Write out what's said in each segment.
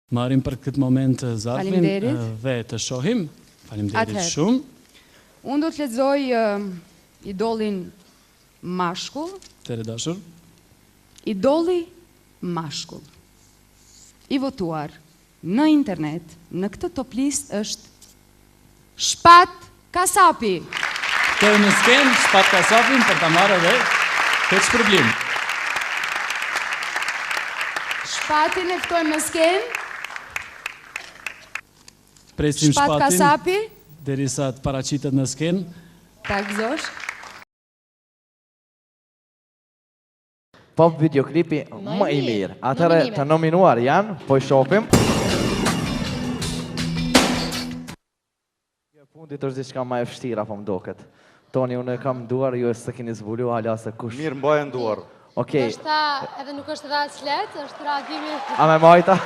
Marrim për këtë moment zarfin Faleminderit. dhe të shohim. Faleminderit Atëherë. shumë. Unë do të lexoj idollin mashkull. Tere dashur. Idolli mashkull. I votuar në internet në këtë top listë është Shpat Kasapi. Ftojmë në skenë Shpat Kasapin për ta marrë edhe këtë shpërblim. Shpatin e ftojmë në skenë. Presim Shpat Shpatin Kasapi. derisa të paraqitet në skenë. Ta gëzosh. Pop videoklipi më i mirë. Atëherë të nominuar janë, po i shohim. Kjo e fundit është diçka më e vështirë apo më duket. Toni, unë e kam duar, ju s'e keni zbulu hala se kush. Mirë mbaje në duar. Okej. Ndoshta edhe nuk është edhe aq lehtë, është reagimi. A me majta?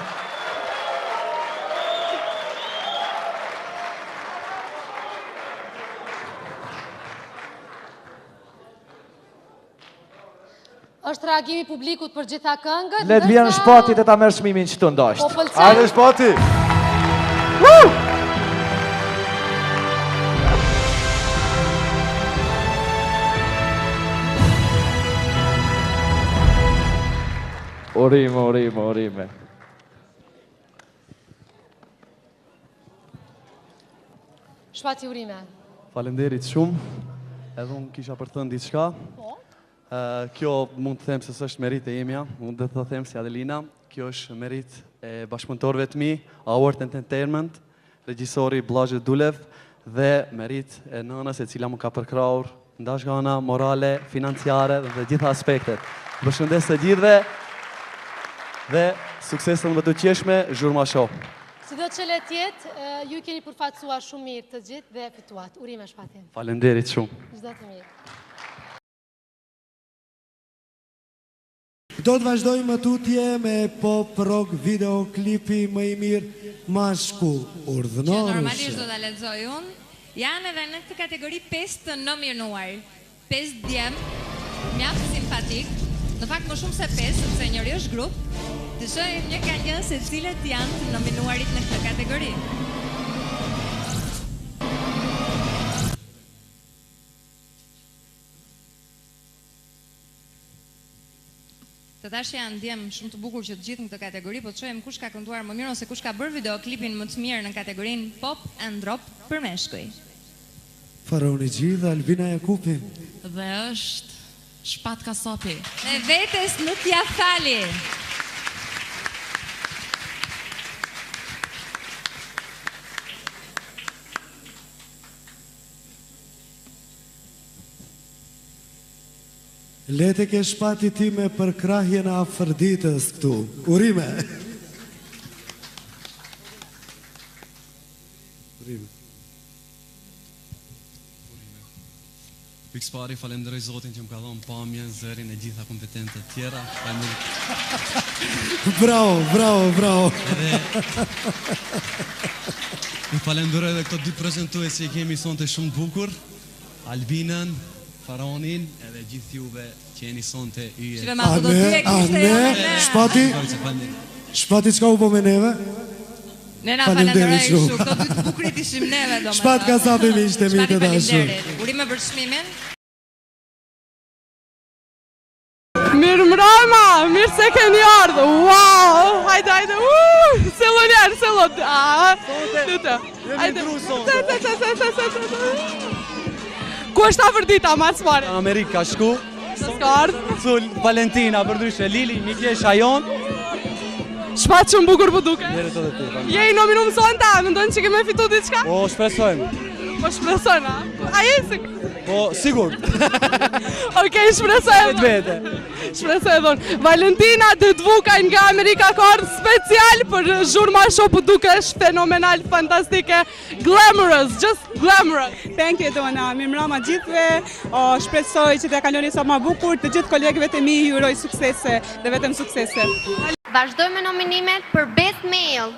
Është reagimi i publikut për gjitha këngët. Le të vjen Shpati të ta merr çmimin që të ndasht. Po pëlqen. Hajde Shpati. Urime, urime, urime. Shpati urime. Faleminderit shumë. Edhe unë kisha për të thënë diçka. Po. Kjo mund të them se s'është meritë e imja, mund të të them si Adelina, kjo është meritë e bashkëpunëtorëve të mi, Award Entertainment, regjisori Blazhe Dulev dhe meritë e nënës e cila më ka përkrahur ndash nga ana morale, financiare dhe të gjitha aspektet. Ju përshëndes të gjithëve dhe suksese të mëtutjeshme, Zhurma Show. Sido që le të jetë, ju i keni përfaqësuar shumë mirë të gjithë dhe fituat. Urime Shpati. Faleminderit shumë. Çdo të mirë. Do të vazhdojmë më tutje me pop rock videoklipi më i mirë mashkull. Urdhëno Që normalisht do ta lexoj unë. Janë edhe në këtë kategori 5 të nominuar. 5 djem, mjaft simpatik. Në fakt më shumë se 5, sepse njëri është grup. Të shohim një nga një se cilët janë të nominuarit në këtë kategori. Të thashë janë djem shumë të bukur që të gjithë në këtë kategori, po të shohim kush ka kënduar më mirë ose kush ka bërë videoklipin më të mirë në kategorinë Pop and Rock për meshkuj. Faraoni G dhe Albina Jakupi. Dhe është Shpat Kasapi. Me vetes nuk ia fali. Le të kesh Shpati ti me përkrahjen e Afërditës këtu. Urime! Urime. Pikë së pari falenderoj Zotin që më ka dhënë pamjen, zërin e gjitha kompetencat tjera. Faleminderit. Bravo, bravo, bravo. Edhe i falenderoj edhe këto dy prezantues që i kemi sonte shumë të bukur. Albinën, Faraonin edhe gjithë juve që jeni sonte yje. Shive ma do të A kishte ne, jo me ne. Shpati, Shpati çka u bo me neve? Ne na Faleminderit falenderoj shumë. kështu, këto dy të bukurit ishim neve domethënë. Shpat Kasapi miqtë e mi Shpati të dashur. faleminderit. Urime për çmimin. Mirë mbrëma, mirë se keni ardhur. Wow, hajde, hajde, uh, sello njerë, sello. Ah, Lutem. Hajde. Se, se, se, se, se, se, se, se. Ku është Afërdita, ma së pari? Në Amerikë ka shku. S'ka ardhur. Cul Valentina përndryshe Lili, mikesha jon. Shpat shumë bukur po duke. Faleminderit edhe ty. faleminderit. Je i nominum sonte, a mendon që ke me fitu diçka? Po shpresojmë. Po shpresojmë, a? A je sigur? Po sigurt. Okej, shpresoj edhe. Vete. Shpresoj edhe unë. Valentina Dedvukaj nga Amerika ka ardhur special për Zhurma Show, po dukesh fenomenal, fantastike, glamorous, just glamorous. Thank you, Dona. Mirëmbrëma gjithëve. O, shpresoj që t'ja kaloni sa më bukur. Të gjithë kolegëve të mi ju uroj suksese dhe vetëm suksese. Vazhdojmë me nominimet për Best Male.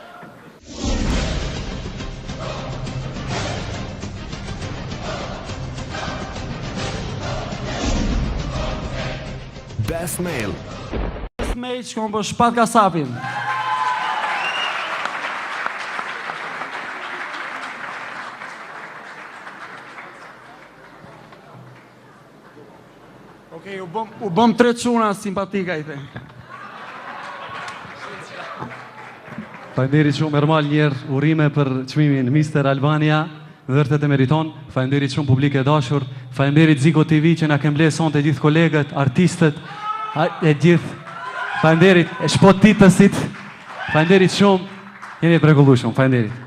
Best Male. Best Male shkon për Shpat Kasapin. Okej, u bëm u bëm tre çuna simpatika i the. Faleminderit shumë Ermal një herë urime për çmimin Mister Albania, vërtet e meriton. Faleminderit shumë publik e dashur. Faleminderit Ziko TV që na ke mbledh sonte gjithë kolegët, artistët, e gjithë. Faleminderit e shpotitësit. Faleminderit shumë. Jeni të mrekullueshëm. Faleminderit.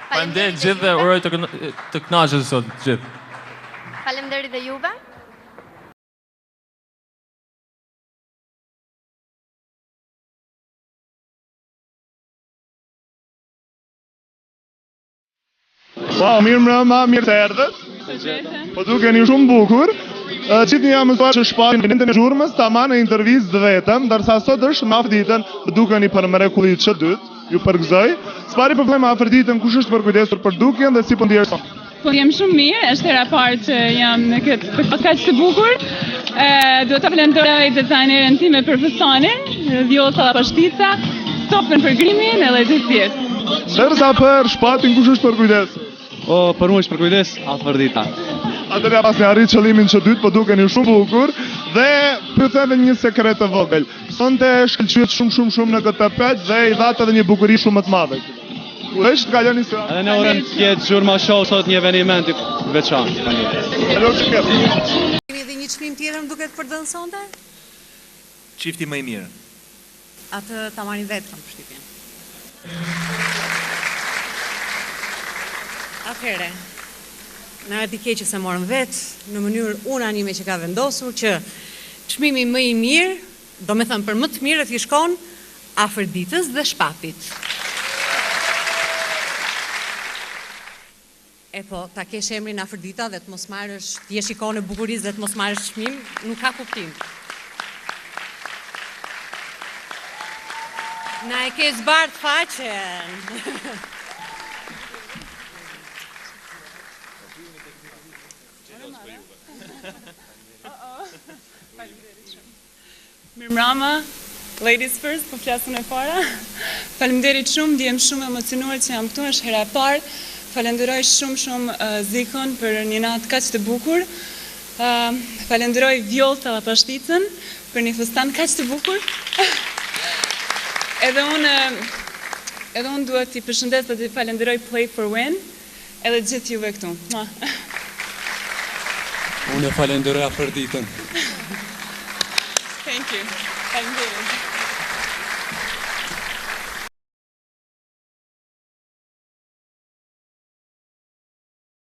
Faleminderit gjithëve, uroj të të kënaqeni sot të gjithë. Faleminderit dhe juve. Wow, mirë mbrëma, mirë se erdhët. Po dukeni shumë bukur. Gjithnjë jam mësuar që Shpatin e zhurmës ta marr në intervistë vetëm, ndërsa sot është me Afërditën, dukeni për mrekulli që dytë, ju përgëzoj. Së pari po fillojmë me Afërditën, kush është përkujdesur për dukjen dhe si po ndihesh sot? Po jam shumë mirë, është hera e parë që jam në këtë spektakël kaq të bukur. Ë duhet ta falenderoj dizajneren time për fustanin, Vjosa Pashtica, Sofën për grimin edhe të tjerë. Ndërsa për Shpatin kush është përkujdesur? O, për mua është përkujdes Afërdita. Atëherë ja pasni arrit qëllimin që dytë, po dukeni shumë bukur dhe po ju them edhe një sekret të vogël. Sonte shkëlqyet shumë shumë shumë në këtë tapet dhe i dhatë edhe një bukuri shumë më të madhe. Uroj që të kaloni si Edhe ne urojmë të jetë Zhurma Show sot një eveniment i veçantë. Kemi edhe një çmim tjetër më duket për dhënë sonte? Çifti më i mirë. Atë ta marrin vetë kam përshtypjen. Atëherë, na erdhi keq që s'e morëm vetë, në mënyrë unanime që ka vendosur që çmimi më i mirë, domethënë për më të mirët i shkon Afërditës dhe Shpatit. E po, ta kesh emrin Afërdita dhe të mos marrësh, të jesh ikonë e bukurisë dhe të mos marrësh çmim, nuk ka kuptim. Na e ke zbardh faqen. Mirëmbrama, ladies first, po flas unë e para. Faleminderit shumë, ndihem shumë e emocionuar që jam këtu, është hera e parë. Falenderoj shumë shumë Zikon për një natë kaq të bukur. Falenderoj Vjollca Llapashticën për një fustan kaq të bukur. Edhe unë edhe unë dua t'i përshëndes dhe t'i falenderoj Play for Win. Edhe gjithë juve këtu. Mua. Unë e falenderoj Afërditën. Thank you. Faleminderit.